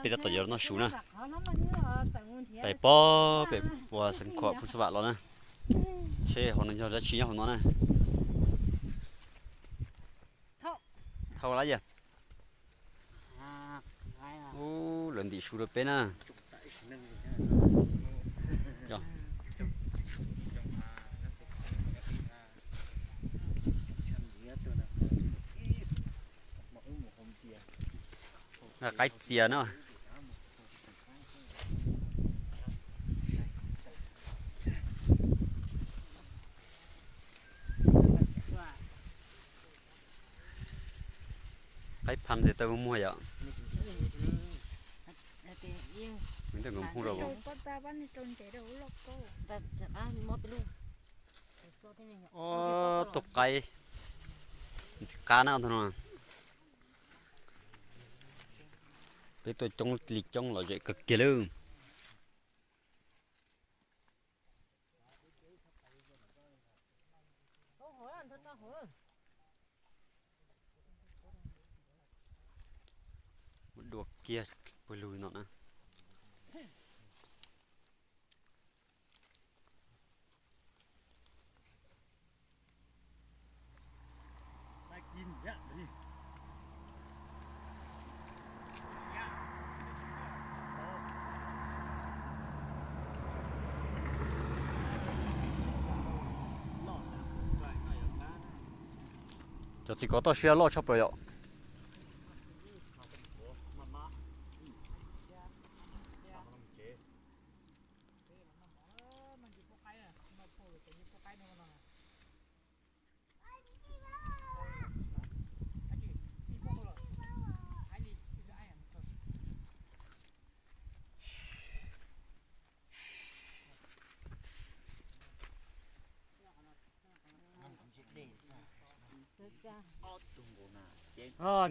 Peb tab tom yuav noj su na. Pem pob pem uas Xeev Khuam Phoos Xab Vam los na. Seb hauv no yog dab tsi nyob hauv no na. Thauj lawm yog. Ub, lawv ntim su rau peb na. Qaib txias no. Qaib pham tes taw muag yom. Ntawm nkawd phooj rau. Ob tug qaib ntxim qab na no. Peb tuaj coob li coob lom zem kawg kiag lawm. Muab dua kiag pawg lug no na. Cov txiv kos toj siab loj tshaj plaws yom.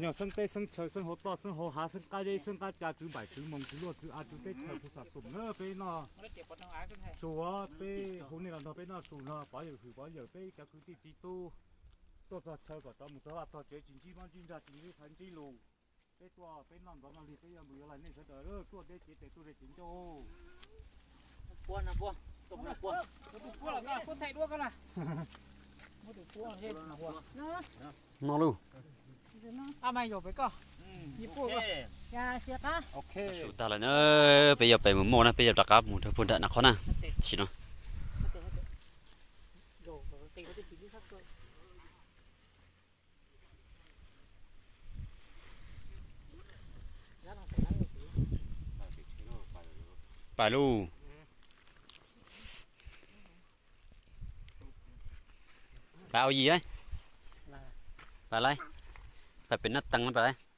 Nyuag xeeb teb xeeb chaw xeeb hauv toj xeeb hauv hav xeeb qab zeb xeeb qab ca tswv npaim tswv moos tswv luaj tswv av tswv teb chaws kuv xam xum na peb noj su, peb hu nej los nrog peb noj su no pov yawm hwm pov yawm peb cov kwv tij txiv tub tuaj txog chaw kom rov mus txog vaj txog tsev tsis ntsib mob ntsib ntsag tsis ntsib thaiv ntsib lus. Peb tuaj peb noj ntxov noj lig peb yuav mus yuav laij nej sawv daws tuaj deb cev tes tuaj ze cev ncauj. Noj lauj. Su tag lawm na, peb yuav pem mus moj na, peb yuav rov qab mus rau puag nram na qhov na. Tam sim no pais lauj. Pais au yim, pais lauj, pais pem nab tees pais lauj.